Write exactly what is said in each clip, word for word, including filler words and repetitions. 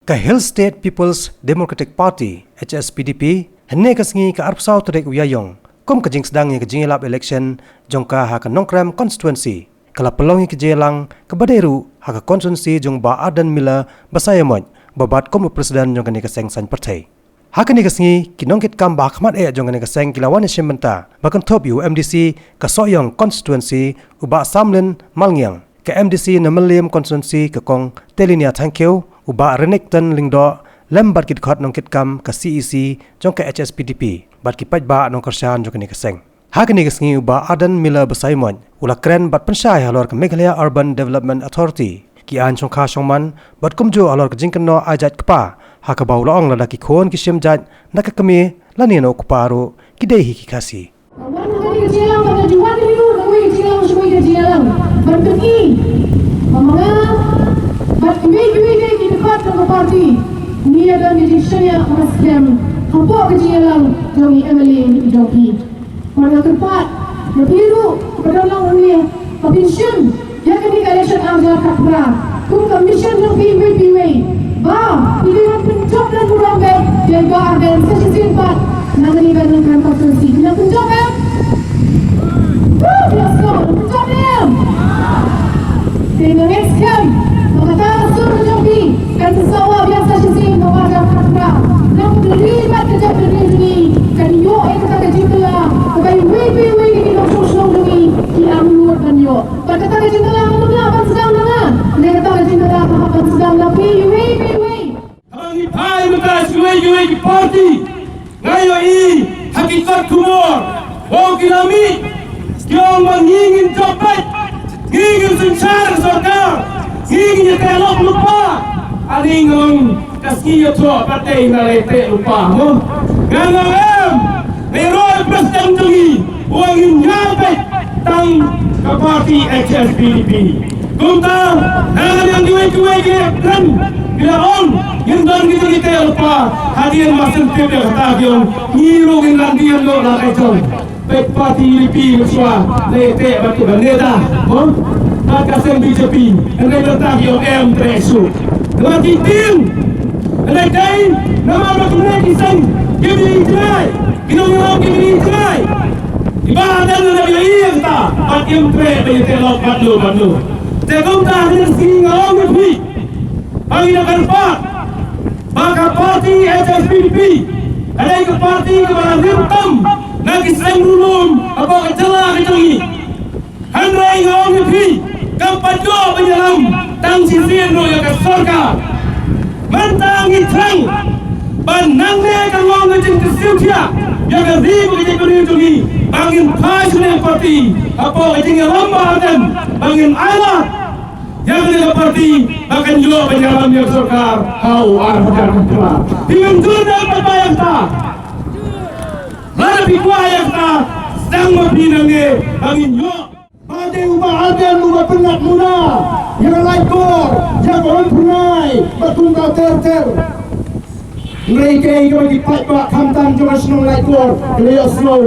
Ka Hill State People's Democratic Party, H S P D P, hynne ka sngi ka arphew saw tarik u Ïaïong, kum ka jingsdang ïa ka jingïalap election jong ka ha ka Nongkrem constituency, ka la pynlong ïa ka jingïalang kaba dei ruh ha ka constituency jong Bah Ardent Miller Basaiawmoit, ba bat kum u president jong kane ka seng saiñ pyrthei. Ha kane ka sngi, ki nongkitkam ba ha khmat eh jong kane ka seng ki la wan ïashim bynta ba kynthup ïa u M D C ka Sohiong constituency, u Bah Samlin Malngiang, ka M D C na Mylliem constituency, ka Kong Telinia Thangkhiew, u Bah Renikton Lyngdoh, lem bad ki dkhot nongkitkam ka C E C jong ka H S P D P, bad ki paidbah nongkyrshan jong kane ka seng. Ha kane ka sngi u Bah Ardent Miller Basaiawmoit u la kren bad pynshai halor ka Meghalaya Urban Development Authority, ki aiñ shongkha shongman, bad kumjuh halor ka jingkynnoh ai jait kpa, ha kaba u la ong lada ki khun ki shim jait na ka kmie lane na u kpa ruh, ki dei hi ki Khasi. Wan kane ka jingïalang, bad ka jingwan kane ruh, ka wei ka jingïalang, sha wei ka jingïalang. Bad kane, ma nga, bad kiwei kiwei de ki dkhot jong ka party, ngi ïa don ka jingshaniah kaba skhem hapoh ka jingïalang jong i M L A jong phi. Bad nga kyrpad ïa phi ruh, ba don lang hangne, ba phin shim ïa kane ka election ar hajar khatphra kum ka mission jong phi iwei pa iwei, ba phi dei ban pynjop da burom bad ïa i Bah Ardent sa shisien pat na kane ka Nongkrem constituency. Phin nang pynjop em? Woo, let's go. Pynjop em? Te nga ngeit skhem ba kata ka sur jong phi kan sa sawah biang sa shisien ha u ar hajar khatphra. Namar ka ri bad ka jaitbynriew jong ngi kan ïoh ïa kata ka jingkylla kaba iwei pa iwei na ki nongshong shnong jong ngi ki angnud ban ïoh. Bad kata ka jingkylla kam lah ban sdang na nga, ne kata ka jingkylla ka hap ban sdang na phi iwei pa iwei. Haba ngi phai mynta sha kiwei kiwei ki party, nga ïohi ha ki kot khubor ba ki la mih, ki ong ba ngi ngin jop beit, ngi ngin synshar sorkar, ngi ngin ïateh lok lypa. Ani nga ong ka sngi ïathoh ka dei na lei teh lypa mo. Nga ong em, lei roi president jong ngi u ong ngin ïa beit tang ka party H S P D P. Kumta na ka liang kiwei kiwei ki kren, ki la ong ngin don ki jingïateh lypa. Hadien ba sngewthuh ïa kata ki ong ngi ruh ngin lam dien noh la ka jong. Peit party U D P mynshuwa la ïateh bad ki ban neta, mo? Bad ka seng B J P, hynrei mynta ki ong em treh shuh. Namar ki tieng. Hynrei dei namar ba kumne ki seng kim ïohi jngai, ki nongïalam kim ïohi jngai. Ki Bah Ardent la ïohi ïa kata bad kim treh ban ïateh lok bad no bad no. Te kumta ha kane ka sngi nga ong ïa phi ba ngi da kyrpad ba ka party H S P D P ka dei ka party kaba la rim tam na ki seng ruh lum hapoh ka jylla ka jong ngi. Hynrei nga ong ïa phi, kam pat ïoh ban ïalam tang shisien ruh ïa ka sorkar. Mynta ngi thrang ba nangne ka long ka jingkyrsiew thiah ïa ka ri bad ka jaitbynriew jong ngi ba ngin phai sha une u party hapoh ka jingïalam Bah Ardent ba ngin ailad ïa kane ka party ba kan ïoh ban ïalam ïa ka sorkar ha u ar hajar khatphra. Phi mynjur ne em paidbah ïa kata? Lada phi kwah ïa kata, sdang ma phi nangne ba ngin ïoh. Ba dei u Bah Ardent uba pynngat muna ïa ka Laitkor, ïa ka Umphyrnai bad kumta ter ter. Hynrei kaei kaba ki paidbah khamtam jong ka shnong Laitkor ki la ïohsngew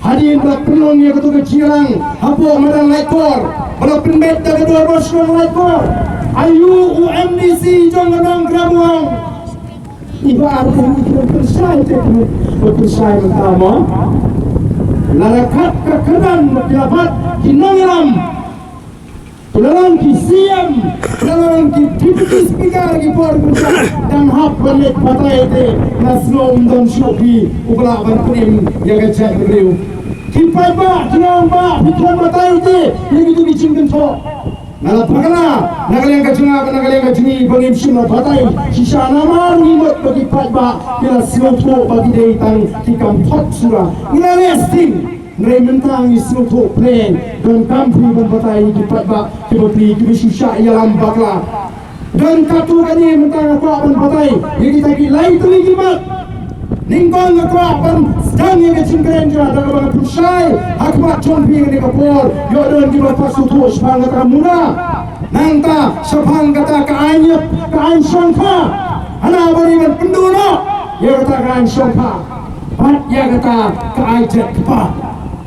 hadien ba la pynlong ïa kato ka jingïalang hapoh madan Laitkor, ba la pynbeit da ka dorbar shnong Laitkor. Aïu u M D C jong ka Nongkrem u ong? I Bah Ardent i kren pynshai te, pynshai mynta mo. Lada kat ka kyrdan ba ki la bat ki nongïalam, ki la long ki C M, ki la long ki Deputy Speaker ki por pynshai, dang hap ban leit batai te, nga sngew ym don shuh phi uba lah ban pynim ïa ka jaitbynriew. Ki paidbah ki ong ba phi khlem batai te ïa kito ki jingkynthoh. Nga la bakla na ka liang ka jong nga bad na ka liang ka jong ngi ba ngim shym la batai shisha namar ngi mut ba ki paidbah ki la sngewthuh ba ki dei tang ki kam thot sura. Ngi la leh sting, hynrei mynta ngi sngewthuh pyrshah, donkam phi ban batai ïa ki paidbah kiba phi, kiba shu shah ïalam bakla. Don katto katne mynta nga kwah ban batai ïa kita ki lai tylli ki mat. Nyngkong nga kwah ban sdang ïa ka jingkren jong nga da kaba nga pynshai ha khmat jong phi kane ka por, ïoh don kiba pat sngewthuh shaphang kata ka muna. Nangta shaphang kata ka aiñ ïap, ka aiñ shongkha. Hana ba dei ban pynduh noh ïa kata ka aiñ shongkha bad ïa kata ka aiñ jait kpa.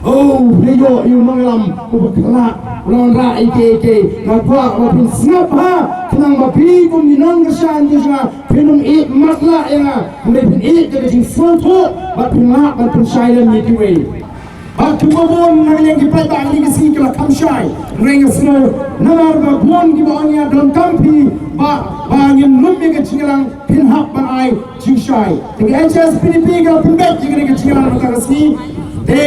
Oh, phi ïoh ïa u nongïalam uba khlad, u la wanrah ïa kiei kiei. Nga kwah ba phin sngap ha Nang ba phi kum ki nongkyrshan ki jong nga, phin ym ïeit matlah ïa nga, hynrei phin ïeit ïa ka jingsngewthuh bad phin lah ban pynshai lem ïa kiwei. Bad kumba bun na ka liang ki paidbah ha kine ki sngi ki la kham shai, hynrei nga sngew namar ba bun kiba ong ïa donkam phi ba, ba ngin lum ïa ka jingïalang, phin hap ban ai jingshai. Te ka H S P D P ka la pynbeit ïa kane ka jingïalang mynta ka sngi. Te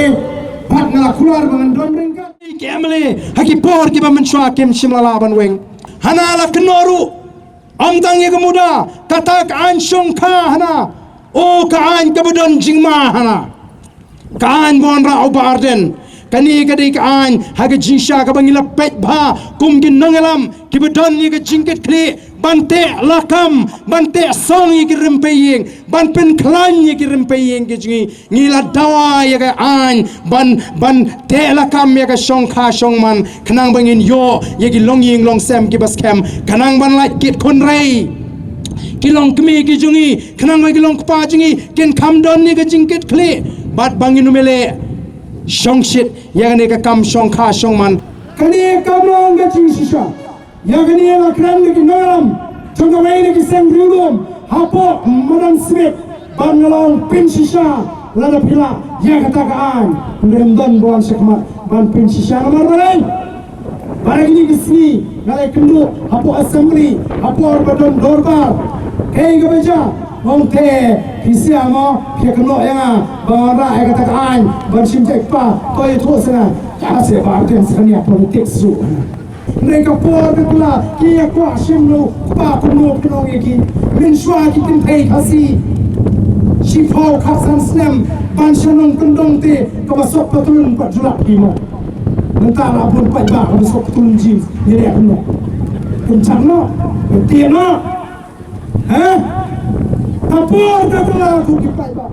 bad nga la kular ba ngan don ryngkat ki M L A ha ki por kiba mynshuwa kim shym la lah ban weng. Hana la kynnoh ruh, ym tang ïa ka MUDA, kata ka aiñ shongkha hana, o ka aiñ kaba don jingma hana. Ka aiñ ba wanrah u Bah Ardent, kane ka dei ka aiñ ha ka jingshisha kaba ngi la peit bha kum ki nongïalam kiba don ïa ka jingkitkhlieh ban teh lakam, ban teh song ïa ki rympei ïing, ban pynkhlaiñ ïa ki rympei ïing ki jong ngi. Ngi la dawa ïa ka aiñ ban, ban teh lakam ïa ka shongkha shongman, khnang ba ngin ïoh ïa ki longïing longsem kiba skhem, khnang ban lait kit khun rei ki longkmie ki jong ngi, khnang ba ki longkpa jong ngi kin kham don ïa ka jingkitkhlieh, bad ba ngin ym leh shongshit ïa kane ka kam shongkha shongman. Kane ka long ka jingshisha. Ïa kane la kren da ki nongïalam jong kawei na ki seng riewlum hapoh madan Smit, bad nga la ong pynshisha lada phi lah ïa kata ka aiñ. Hynrei ym don ba wan shakhmat ban pynshisha namar balei? Ba ha kine ki sngi nga la ïakynduh hapoh Assembly, hapoh ba don dorbar. Kaei kaba jia? Nga ong te phi sngewthuh mo, phi ïakynduh ïa nga ba nga wanrah ïa kata ka aiñ ban shim jait kpa. To ïathuh sa nga. Ïa se ba ardem sa nga politics ruh. Hynrei ka por ka kylla ki ïa kwah shim u kpa kumno phin ong ïa ki. Mynshuwa ki kynthei Khasi shiphew khatsan snem ban sha nongkyndong te kaba sop patlun pat ju lap ki mo. Mynta la bun paidbah kaba sop patlun jeans, ngi leh kumno? Kynjat noh, kyntiat noh. Ha? Ka por ka kylla ko ki paidbah.